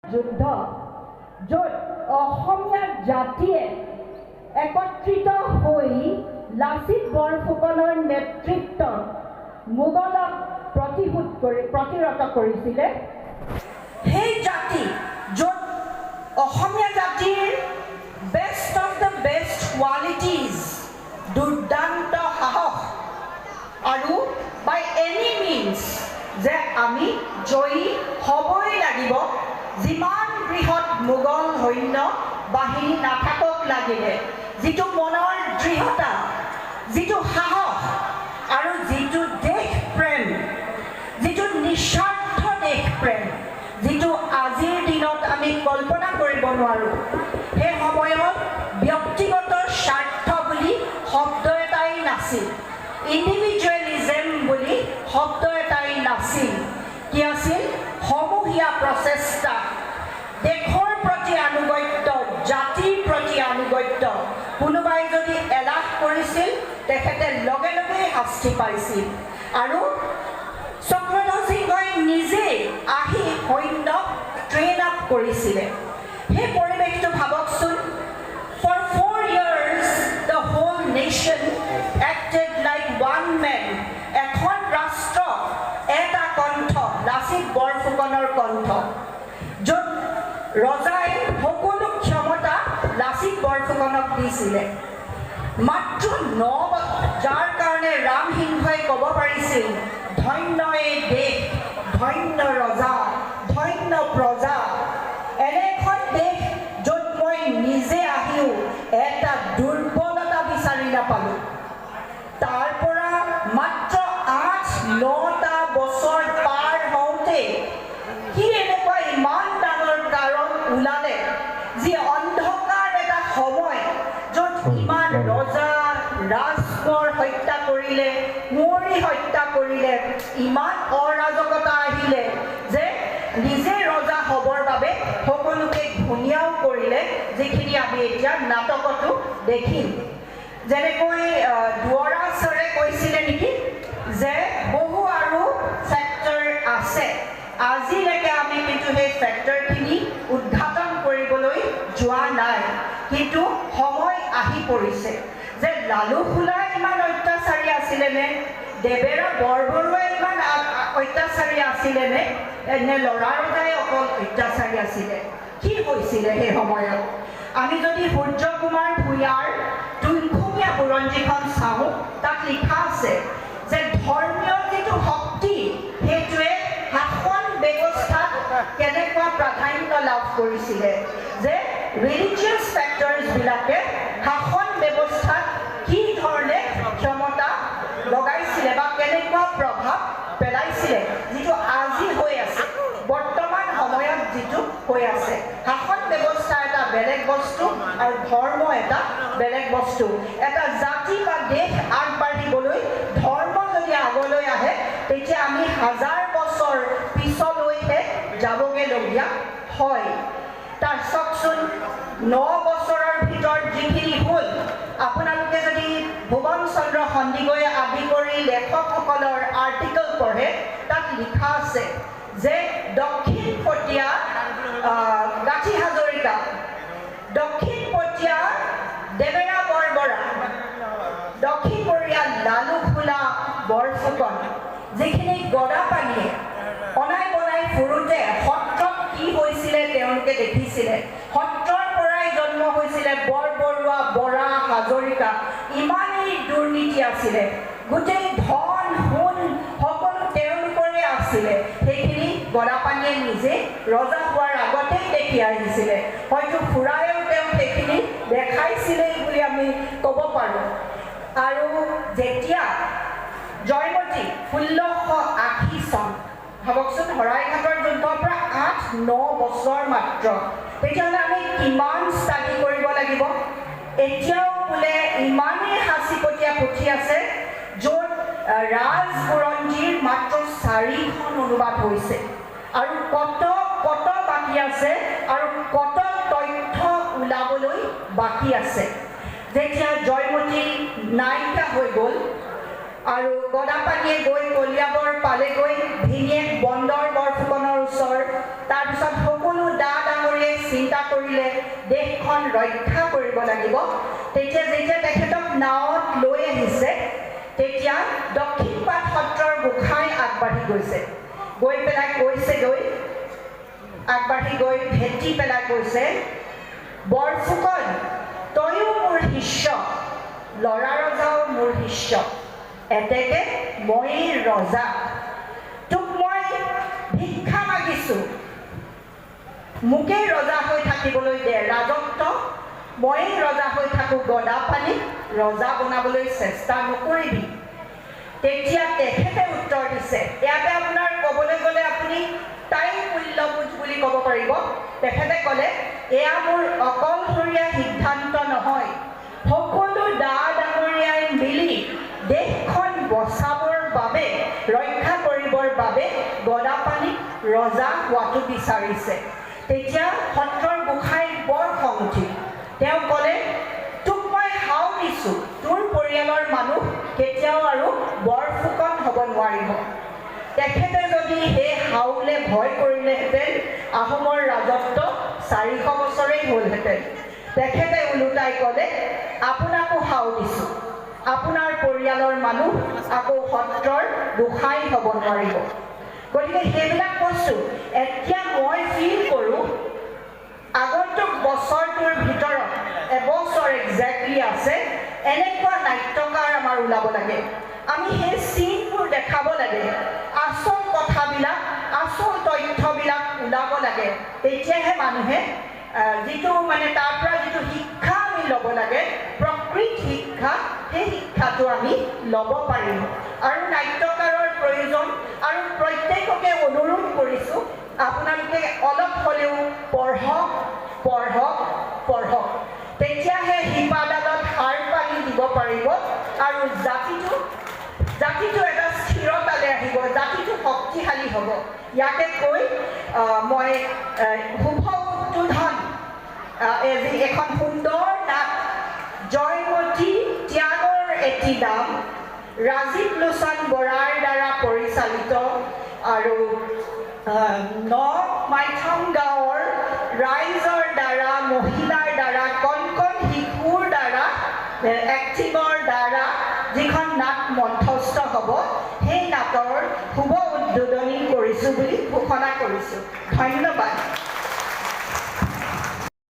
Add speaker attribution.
Speaker 1: যুদ্ধ, য'ত অসমীয়া জাতিয়ে একত্ৰিত হৈ লাচিত বৰফুকনৰ নেতৃত্বত মোগলক প্ৰতিশোধ কৰি প্ৰতিৰত কৰিছিলে, সেই জাতি য'ত অসমীয়া জাতিৰ best of the best qualities, দুৰ্দান্ত সাহস আৰু বাই এনি মিনছ যে আমি জয়ী হ'বই লাগিব, যিমান বৃহৎ মোগল সৈন্য বাহিনী নাথাকক লাগিলে, যিটো মনৰ দৃঢ়তা, যিটো সাহস আৰু যিটো দেশপ্ৰেম, যিটো নিস্বাৰ্থ দেশপ্ৰেম, যিটো আজিৰ দিনত আমি কল্পনা কৰিব নোৱাৰোঁ। সেই সময়ত ব্যক্তিগত স্বাৰ্থ বুলি শব্দ এটাই নাছিল, ইণ্ডিভিজুৱেলিজম বুলি শব্দ এটাই নাছিল। কি আছিল? সমূহীয়া প্ৰচেষ্টা, দেশৰ প্ৰতি আনুগত্য, জাতিৰ প্ৰতি আনুগত্য। কোনোবাই যদি এলাহ কৰিছিল, তেখেতে লগে লগেই শাস্তি পাইছিল আৰু চক্ৰধ্বজ সিংহই নিজে আহি সৈন্যক ট্ৰেইন আপ কৰিছিলে। সেই পৰিৱেশটো ভাবকচোন। For 4 years the whole nation acted like one man. এখন ৰাষ্ট্ৰ, এটা কণ্ঠ, লাচিত বৰফুকনৰ কণ্ঠ, য'ত ৰজাই সকলো ক্ষমতা লাচিত বৰফুকনক দিছিলে। মাত্ৰ যাৰ কাৰণে ৰামসিংহই ক'ব পাৰিছিল, "ধন্য এই দেশ, ধন্য ৰজা, ধন্য প্ৰজা। এনে এখন দেশ য'ত মই নিজে আহিও এটা দুৰ্বলতা বিচাৰি নাপালোঁ।" তাৰ পৰা মাত্ৰ 8-9টা বছৰ পাৰ হওঁতে কি এনেকুৱা ইমান ডাঙৰ কাৰণ ওলালে, যি অন্ধকাৰ এটা সময়, য'ত ইমান ৰজা ৰাজকোঁৱৰ হত্যা কৰিলে, কুঁৱৰী হত্যা কৰিলে, ইমান অৰাজকতা আহিলে যে নিজে ৰজা হ'বৰ বাবে সকলোকে ঘূণীয়াও কৰিলে, যিখিনি আমি এতিয়া নাটকতো দেখিম। যেনেকৈ দুৱৰা ছাৰে কৈছিলে নেকি যে বহু আৰু ফেক্টৰ আছে, আজিলৈকে আমি কিন্তু সেই ফেক্টৰখিনি উদঘাটন কৰিবলৈ যোৱা নাই। কিন্তু সময় আহি পৰিছে যে লালুকসোলা ইমান অত্যাচাৰী আছিলেনে, দেবেৰা বৰবৰুৱাই ইমান অত্যাচাৰী আছিলেনে, নে ল'ৰা ৰজাই অকল অত্যাচাৰী আছিলে? কি হৈছিলে সেই সময়ত? আমি যদি সূৰ্য কুমাৰ ভূঞাৰ তুংখুঙীয়া বুৰঞ্জীখন চাওঁ, তাত লিখা আছে যে ধৰ্মীয় যিটো শক্তি, সেইটোৱে শাসন ব্যৱস্থাত কেনেকুৱা প্ৰাধান্য লাভ কৰিছিলে, যে ৰিলিজিয়াছ ফেক্টৰ্ছবিলাকে শাসন ব্যৱস্থাত কি ধৰণে ক্ষমতা লগাইছিলে বা কেনেকুৱা প্ৰভাৱ পেলাইছিলে, যিটো আজি হৈ আছে, বৰ্তমান সময়ত যিটো হৈ আছে। শাসন ব্যৱস্থা এটা বেলেগ বস্তু আৰু ধৰ্ম এটা বেলেগ বস্তু। এটা জাতি বা দেশ আগবাঢ়িবলৈ ধৰ্ম যদি আগলৈ আহে, তেতিয়া আমি হাজাৰ বছৰ পিছলৈহে যাবগৈ লগীয়া হয়। তাৰ চাওকচোন, 9 বছৰৰ ভিতৰত যিখিনি হ'ল, আপোনালোকে যদি ভুৱন চন্দ্ৰ সন্দিকৈ আদি কৰি লেখকসকলৰ আৰ্টিকল পঢ়ে, তাত লিখা আছে যে দক্ষিণ পটীয়া গাঁঠি হাজৰিকা, দক্ষিণ পটীয়া দেবেৰা বৰবৰা, দক্ষিণপৰীয়া লালুকসোলা বৰফুকন, যিখিনি গদাপানীয়ে অনাই বনাই ফুৰোঁতে সত্ৰত কি হৈছিলে তেওঁলোকে দেখিছিলে। সত্ৰৰ পৰাই জন্ম হৈছিলে বৰবৰুৱা, বৰা, হাজৰিকা। ইমানেই দুৰ্নীতি আছিলে, গোটেই ধন সোণ সকলো তেওঁলোকৰে আছিলে। সেইখিনি গদাপানীয়ে নিজে ৰজা হোৱাৰ আগতেই দেখি আহিছিলে। হয়তো ফুৰায়েও তেওঁক সেইখিনি দেখাইছিলেই বুলি আমি ক'ব পাৰোঁ। আৰু যেতিয়া জয়মতী, 1680 চন, ভাবকচোন, শৰাইঘাটৰ যুদ্ধৰ পৰা 8-9 বছৰ মাত্ৰ, তেতিয়াহ'লে আমি কিমান ষ্টাডি কৰিব লাগিব? এতিয়াও বোলে ইমানেই সাঁচিপতীয়া পুথি আছে, য'ত ৰাজ বুৰঞ্জীৰ মাত্ৰ চাৰিখন অনুবাদ হৈছে আৰু কত কত বাকী আছে আৰু কত তথ্য ওলাবলৈ বাকী আছে। যেতিয়া জয়মতী নায়িকা হৈ গ'ল আৰু গদাপানীয়ে গৈ কলিয়াবৰ পালেগৈ, ভিনীয়েক বন্দৰ বৰফুকনৰ ওচৰ তাৰপিছত সকলো ডা ডাঙৰীয়াই চিন্তা কৰিলে, দেশখন ৰক্ষা কৰিব লাগিব। তেতিয়া যেতিয়া তেখেতক নাৱত লৈ আহিছে, তেতিয়া দক্ষিণপাট সত্ৰৰ গোসাঁই আগবাঢ়ি গৈছে। গৈ পেলাই কৈছে, গৈ আগবাঢ়ি গৈ ভেটি পেলাই কৈছে, "বৰফুকন, তয়ো মোৰ শিষ্য, ল'ৰা ৰজাও মোৰ শিষ্য, এতেকে ময়েই ৰজা। তোক মই ভিক্ষা মাগিছোঁ, মোকেই ৰজা হৈ থাকিবলৈ দে। ৰাজত্ব ময়েই ৰজা হৈ থাকোঁ, গদাপাণিক ৰজা বনাবলৈ চেষ্টা নকৰিবি।" তেতিয়া তেখেতে উত্তৰ দিছে, ইয়াতে আপোনাৰ ক'বলৈ গ'লে আপুনি তাই মূল্যবোধ বুলি ক'ব পাৰিব। তেখেতে ক'লে, "এয়া মোৰ অকলশৰীয়া সিদ্ধান্ত নহয়। সকলো ডা ডাঙৰীয়াই মিলি দেশখন বচাবৰ বাবে, ৰক্ষা কৰিবৰ বাবে গদাপাণিক ৰজা হোৱাটো বিচাৰিছে।" তেতিয়া সত্ৰৰ গোসাঁইৰ বৰ খং উঠিল। তেওঁ ক'লে, "তোক মই শাও দিছোঁ, তোৰ পৰিয়ালৰ মানুহ কেতিয়াও আৰু বৰফুকন হ'ব নোৱাৰিব।" তেখেতে যদি সেই হাউলে ভয় কৰিলেহেঁতেন, আহোমৰ ৰাজত্ব 400 বছৰেই হ'লহেঁতেন। তেখেতে ওলোটাই ক'লে, "আপোনাকো শাও দিছোঁ, আপোনাৰ পৰিয়ালৰ মানুহ আকৌ সত্ৰৰ গোসাঁই হ'ব নোৱাৰিব।" গতিকে সেইবিলাক বস্তু এতিয়া মই ফিল কৰোঁ, আগন্তুক বছৰটোৰ ভিতৰত, এবছৰ একজেক্টলি আছে, এনেকুৱা নাট্যকাৰ আমাৰ ওলাব লাগে। আমি সেই চিনবোৰ দেখাব লাগে, আচল কথাবিলাক, আচল তথ্যবিলাক ওলাব লাগে। তেতিয়াহে মানুহে যিটো মানে তাৰ পৰা যিটো শিক্ষা আমি ল'ব লাগে, প্ৰকৃত শিক্ষা, সেই শিক্ষাটো আমি ল'ব পাৰিম। আৰু নাট্যকাৰৰ প্ৰয়োজন। আৰু প্ৰত্যেককে অনুৰোধ কৰিছোঁ, আপোনালোকে অলপ হ'লেও পঢ়ক, পঢ়ক, পঢ়ক। তেতিয়াহে শিপাডালত সাৰ পানী দিব পাৰিব আৰু জাতিটো এটা স্থিৰতালৈ আহিব, জাতিটো শক্তিশালী হ'ব। ইয়াকে কৈ মই শুভ উদ্বোধন আজি এখন সুন্দৰ নাট, জয়মতী ত্যাগৰ এটি নাম, ৰাজীৱ লোচন বৰাৰ দ্বাৰা পৰিচালিত আৰু ন মাইথং গাঁৱৰ ৰাইজৰ দ্বাৰা, মহিলাৰ দ্বাৰা, কণ কণ শিশুৰ দ্বাৰা, এক্টিঙৰ দ্বাৰা যিখন নাট মঞ্চস্থ হ'ব, সেই নাটৰ শুভ উদ্বোধনী কৰিছোঁ বুলি ঘোষণা কৰিছোঁ। ধন্যবাদ।